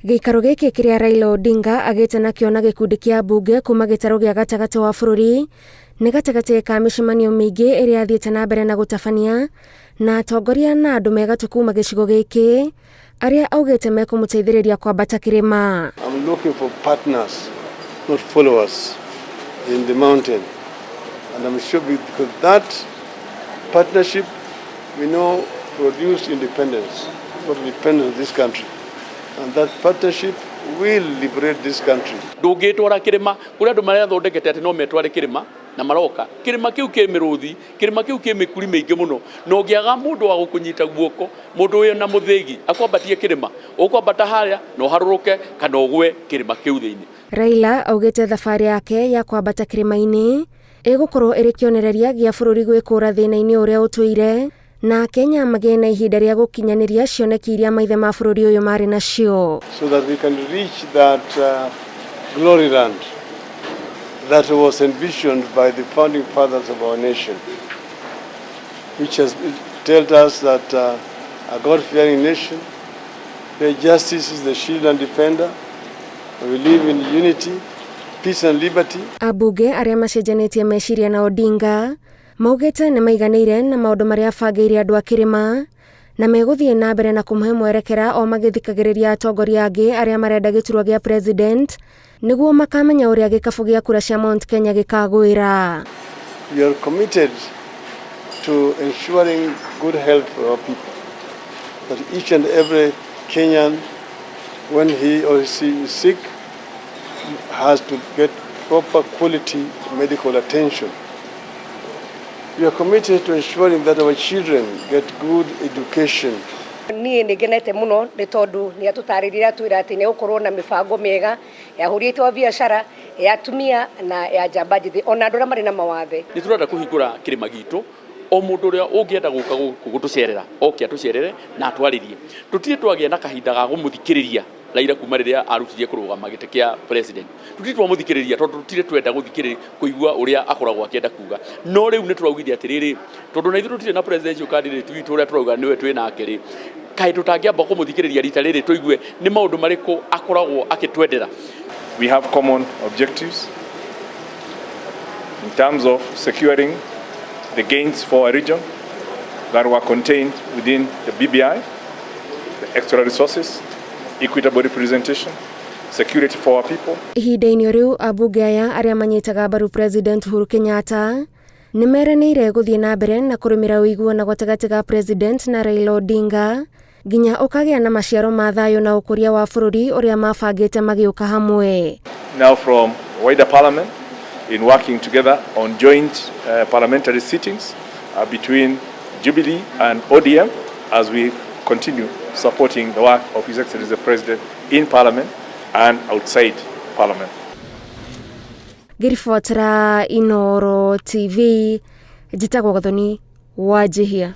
Gĩikaro gĩkĩ kĩrĩa Raila Odinga agĩte nakĩo na gĩkundi kĩa mbunge kuma gĩtarũ gĩa gatagatĩ wa bũrũri nĩ gatagatĩ ka mĩcemanio mĩingĩ ĩrĩa athiĩte na mbere na gũtabania na atongoria na andũ me gatũ kuma gĩcigo gĩkĩ arĩa augĩte mekũmũteithĩrĩria kwambata kĩrĩma. I'm looking for partners, not followers in the mountain. And I'm sure because that partnership we know produced independence, what independence of this country. And that partnership will liberate this country. Ndũngĩtwara kĩrĩma kũrĩ andũ marethondekete atĩ no metware kĩrĩma na maroka kĩrĩma kĩu kĩ mĩrũthi, kĩrĩma kĩu kĩ mĩkuri mĩingĩ mũno, na ũngĩaga mũndũ wa gũkũnyita guoko, mũndũ wĩ na mũthĩgi akwambatie kĩrĩma, ũkwambata harĩa na ũharũrũke kana ũgwe kĩrĩma kĩu thĩinĩ. Raila augĩte thabarĩ yake ya kwambata kĩrĩma-inĩ ĩgũkorwo ĩrĩ kĩonereria gĩa bũrũri gwĩkũra thĩna-inĩ ũrĩa ũtũire na Kenya magĩe na ihinda rĩa gũkinyanĩria cioneki iria maithe ma bũrũri ũyũ marĩ nacio. So that we can reach that glory land that was envisioned by the founding fathers of our nation, which has told us that a God-fearing nation, where justice is the shield and defender, we live in unity, peace and liberty. Ambunge arĩa macenjanĩtie meciria na Odinga maugĩte nĩ maiganĩire na maũndũ marĩa abangĩire andũ a kĩrĩma na megũthiĩ na mbere na kũmũhe mwerekera o magĩthikagĩrĩria atongoria angĩ arĩa marenda gĩturwa gĩa president nĩguo makamenya ũrĩa gĩkabũ gĩa kura cia Mount Kenya gĩkagwĩra. We are committed to ensuring good health for our people. That each and every Kenyan, when he or she is sick, has to get proper quality medical attention. We are committed to ensuring that our children get good education. Niĩ nĩ ngenete mũno nĩ tondũ nĩ atũtarĩria, atwĩra atĩ nĩ gũkorwo na mĩbango mĩega ya ahũri aitũ a biacara, ya atumia na ya njamba njĩthĩ, ona andũ arĩa marĩ na mawathe. Nĩ tũrenda kũhingũra kĩrĩma gitũ, o mũndũ ũrĩa ũngĩenda gũka gũkũ gũtũcerera oke atũcerere na atwarĩrie. Tũtirĩ twagĩa na kahinda ga gũmũthikĩrĩria Raila kuma rĩrĩa arutirie kũrũgama gĩtĩ kĩa president. Tũtirĩ twamũthikĩrĩria tondũ tũtirĩ twenda gũthikĩrĩria kũigua ũrĩa akoragwo akĩenda kuga, no rĩu nĩ tũraugire atĩrĩrĩ, tondũ na ithuĩ tũtirĩ na presidential candidate witũ ũrĩa tũrauga nĩwe twĩ nake rĩ, kaĩ tũtangĩamba kũmũthikĩrĩria rita rĩrĩ tũigue nĩ maũndũ marĩkũ akoragwo akĩtwendera. We have common objectives in terms of securing the gains for our region that were contained within the BBI, the extra resources, equitable representation, security for our people. Ihinda-inĩ rĩu, ambunge aya arĩa manyitaga mbaru President Uhuru Kenyatta nĩ meranĩire gũthiĩ na mbere na kũrũmĩra ũiguano gatagatĩ ga President na Raila Odinga nginya ũkagĩa na maciaro ma thayũ na ũkũria wa bũrũri ũrĩa mabangĩte magĩũka hamwe. Now from wider parliament in working together on joint parliamentary sittings between Jubilee and ODM as we continue supporting the work of His Excellency the President in Parliament and outside Parliament. Ngĩribotera Inooro TV, njĩtagwo Gathoni Wanjihia.